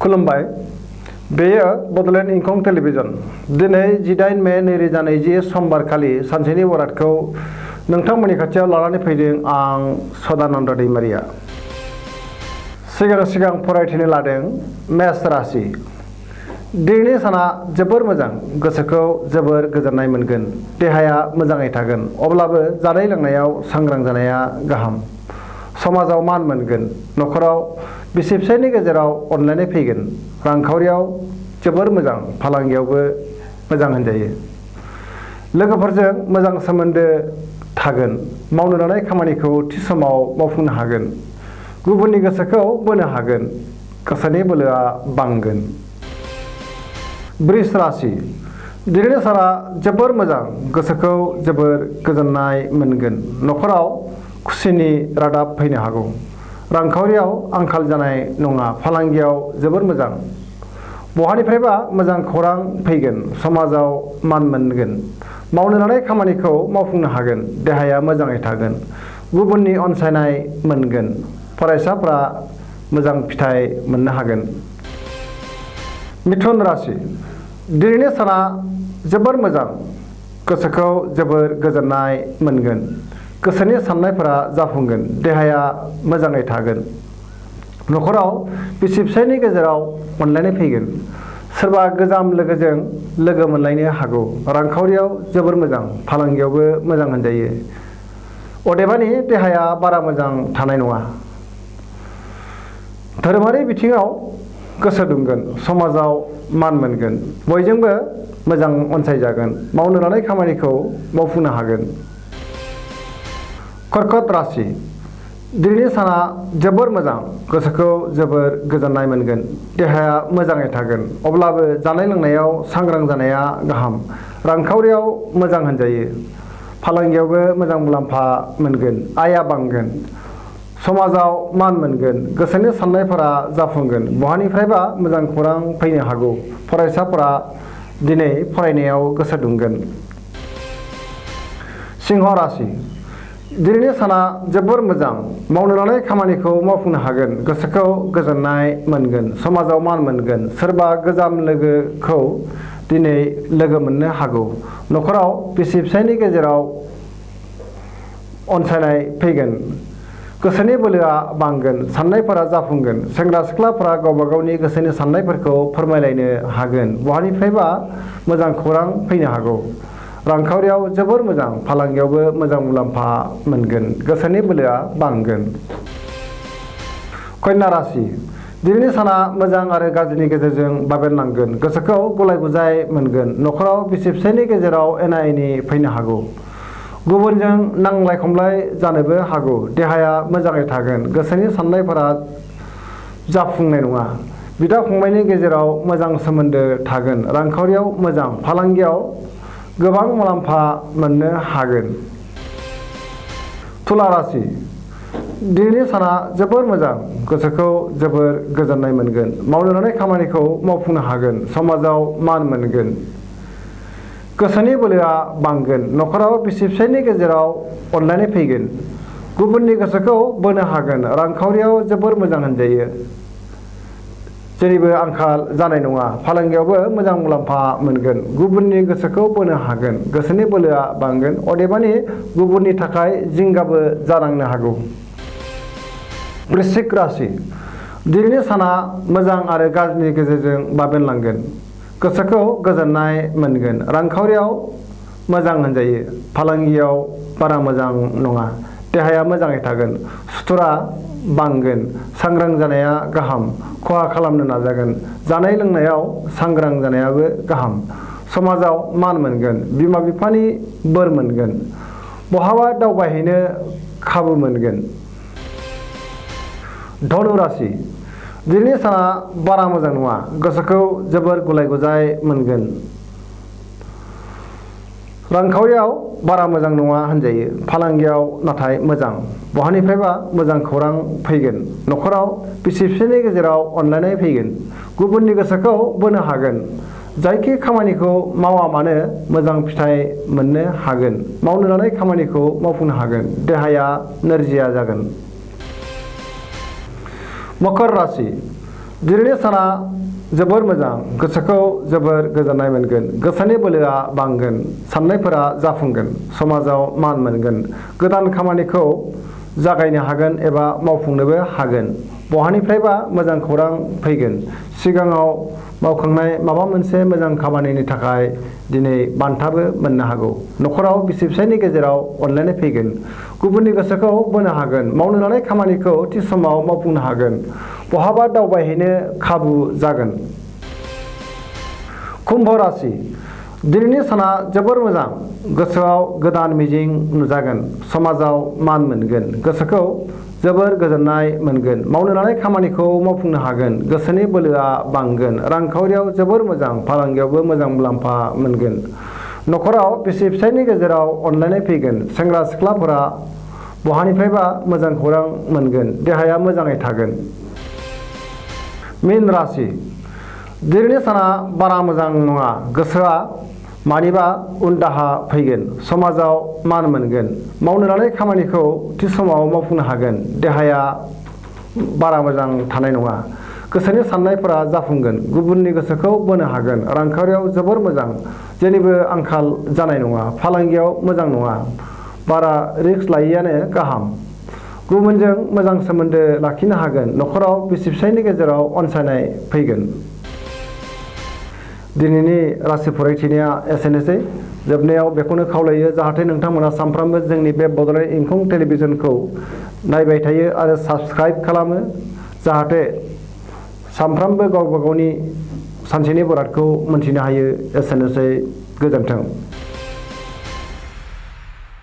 खुलुमबाय बेयो बडलेण्ड इंखं टेलिभिजन दिनै 18 मे 2020 समबार खालि सानसेनि बरादखौ नोंथांमोननि खाथियाव लानानै फैदों आं सदानन्द दैमारिया सिगां फरायथिनो लादों मेष राशि दिनैनि साना जोबोर मोजां गोसोखौ जोबोर गोजोननाय मोनगोन देहाया मोजाङै थागोन अब्लाबो जानाय लोंनायाव सांग्रां जानाया गाहाम समाजाव मान मोनगोन नखराव बिसि फिसायनि गेजेराव अनलायनाय फैगोन रांखावरियाव जोबोर मोजां फालांगियावबो मोजां होनजायो लोगोफोरजों मोजां सोमोन्दो थागोन मावनो लानाय खामानिखौ थि समाव मावफुंनो हागोन गुबुननि गोसोखौ बोनो हागोन गोसोनि बोलोआ बांगोन वृष राशि दिनैनि साना जोबोर मोजां गोसोखौ जोबोर गोजोननाय मोनगोन नखराव खुसिनि रादाब फैनो हागौ रांखावरियाव आंखाल जानाय नङा फालांगियाव जोबोर मोजां बहानिफ्रायबा मोजां खौरां फैगोन समाजाव मान मोनगोन मावनो लानाय खामानिखौ मावफुंनो हागोन देहाया मोजाङै थागोन गुबुननि अनसायनाय मोनगोन फरायसाफ्रा मोजां फिथाइ मोननो हागोन मिथुन राशि दिनैनि साना जोबोर मोजां गोसोखौ जोबोर गोजोननाय मोनगोन गोसोनि साननायफोरा जाफुंगोन देहाया मोजाङै थागोन नखराव बिसि फिसायनि गेजेराव अनलायनाय फैगोन सोरबा गोजाम लोगोजों लोगो मोनलायनो हागौ रांखावरियाव जोबोर मोजां फालांगियावबो मोजां होनजायो अदेबानि देहाया बारा मोजां थानाय नङा धोरोमारि बिथिङाव गोसो दुंगोन समाजाव मान मोनगोन बयजोंबो मोजां अनसायजागोन मावनो लानाय खामानिखौ मावफुंनो हागोन कर्कट राशि दिनैनि साना जोबोर मोजां गोसोखौ जोबोर गोजोननाय मोनगोन देहाया मोजाङै थागोन अब्लाबो जानाय लोंनायाव सांग्रां जानाया गाहाम रांखावरियाव मोजां होनजायो फालांगियावबो मोजां मुलाम्फा मोनगोन आयआ बांगोन समाजाव मान मोनगोन गोसोनि साननायफोरा जाफुंगोन बहानिफ्रायबा मोजां खौरां फैनो हागौ फरायसाफोरा दिनै फरायनायाव गोसो दुंगोन सिंह राशि दिनैनि साना जोबोर मोजां मावनो लानाय खामानिखौ मावफुंनो हागोन गोसोखौ गोजोननाय मोनगोन समाजाव मान मोनगोन सोरबा गोजाम लोगोखौ दिनै लोगो मोननो हागौ नखराव बिसि फिसायनि गेजेराव अनसायनाय फैगोन गोसोनि बोलोआ बांगोन साननायफोरा जाफुंगोन सेंग्रा सिख्लाफोरा गावबा गावनि गोसोनि साननायफोरखौ फोरमायलायनो हागोन बहानिफ्रायबा मोजां खौरां फैनो हागौ रांखावरियाव जोबोर मोजां फालांगियावबो मोजां मुलाम्फा मोनगोन गोसोनि बोलोआ बांगोन कन्या राशि दिनैनि साना मोजां आरो गाज्रिनि गेजेरजों बाबेनलांगोन गोसोखौ गुलाय गुजाय मोनगोन नखराव बिसि फिसायनि गेजेराव एना एनि फैनो हागौ गुबुनजों नांलाय खमलाय जानोबो हागौ देहाया मोजाङै थागोन गोसोनि साननायफोरा जाफुंनाय नङा बिदा फंबायनि गेजेराव मोजां सोमोन्दो थागोन रांखावरियाव मोजां फालांगियाव गोबां मुलाम्फा मोननो हागोन तुला राशि दिनैनि साना जोबोर मोजां गोसोखौ जोबोर गोजोननाय मोनगोन मावनो लानाय खामानिखौ मावफुंनो हागोन समाजाव मान मोनगोन गोसोनि बोलोआ बांगोन नखराव बिसि फिसायनि गेजेराव अनलायनाय फैगोन गुबुननि गोसोखौ बोनो हागोन रांखावरियाव जोबोर मोजां होनजायो जेरैबो आंखाल जानाय नङा फालांगियावबो मोजां मुलाम्फा मोनगोन गुबुननि गोसोखौ बोनो हागोन गोसोनि बोलोआ बांगोन अदेबानि गुबुननि थाखाय जिंगाबो जानांनो हागौ वृश्चिक राशि दिनैनि साना मोजां आरो गाज्रिनि गेजेरजों बाबेनलांगोन गोसोखौ गोजोननाय मोनगोन रांखावरियाव मोजां होनजायो फालांगियाव बारा मोजां नङा देहाया मोजाङै थागोन सुथुरा बांगोन सांग्रां जानाया गाहाम खहा खालामनो नाजागोन जानाय लोंनायाव सांग्रां जानायाबो गाहाम समाजाव मान मोनगोन बिमा बिफानि बोर मोनगोन बहाबा दावबायहैनो खाबु मोनगोन धनु राशि दिनैनि साना बारा मोजां नङा गोसोखौ जोबोर गुलाय गुजाय मोनगोन रांखावरियाव बारा मोजां नङा होनजायो फालांगियाव नाथाय मोजां बहानिफ्रायबा मोजां खौरां फैगोन नखराव बिसि फिसायनि गेजेराव अनलायनाय फैगोन गुबुननि गोसोखौ बोनो हागोन जायखि खामानिखौ मावा मानो मोजां फिथाइ मोननो हागोन मावनो लानाय खामानिखौ मावफुंनो हागोन देहाया नोरजिया जागोन मकर राशि दिनैनि साना जोबोर मोजां गोसोखौ जोबोर गोजोननाय मोनगोन गोसोनि बोलोआ बांगोन साननायफोरा जाफुंगोन समाजाव मान मोनगोन गोदान खामानिखौ जागायनो हागोन एबा मावफुंनोबो हागोन बहानिफ्रायबा मोजां खौरां फैगोन सिगाङाव मावखांनाय माबा मोनसे मोजां खामानिनि थाखाय दिनै बान्थाबो मोननो हागौ न'खराव बिसि फिसायनि गेजेराव अनलायनाय फैगोन गुबुननि गोसोखौ बोनो हागोन मावनो लानाय खामानिखौ थि समाव मावफुंनो हागोन बहाबा दावबायहैनो खाबु जागोन। कुम्भ राशि दिनैनि साना जोबोर मोजां गोसोआव गोदान मिजिं नुजागोन समाजाव मान मोनगोन गोसोखौ जोबोर गोजोननाय मोनगोन मावनो लानाय खामानिखौ मावफुंनो हागोन गोसोनि बोलोआ बांगोन रांखावरियाव जोबोर मोजां फालांगियावबो मोजां मुलाम्फा मोनगोन न'खराव बिसि फिसायनि गेजेराव अनलायनाय फैगोन सेंग्रा सिख्लाफोरा बहानिफ्रायबा मोजां खौरां मोनगोन देहाया मोजाङै थागोन। मीन राशि दिनैनि साना बारा मोजां नङा गोसोआ मानिबा उनदाहा फैगोन समाजाव मान मोनगोन मावनो लानाय खामानिखौ थि समाव मावफुंनो हागोन देहाया बारा मोजां थानाय नङा गोसोनि साननायफोरा जाफुंगोन गुबुननि गोसोखौ बोनो हागोन रांखावरियाव जोबोर मोजां जेनिबो आंखाल जानाय नङा फालांगियाव मोजां नङा बारा रिस्क लायैयानो गाहाम गुबुनजों मोजां सोमोन्दो लाखिनो हागोन न'खराव बिसि फिसायनि गेजेराव अनसायनाय फैगोन। दिनैनि राशि फरायथिनाया एसेनोसै जोबनायाव बेखौनो खावलायो जाहाथे नोंथांमोना सानफ्रामबो जोंनि बे बड'लेण्ड इंखं टेलिभिजनखौ नायबाय थायो आरो साबस्क्राइब खालामो जाहाथे सानफ्रामबो गावबा गावनि सानसेनि बरादखौ मोनथिनो हायो एसेनोसै गोजोन्थों।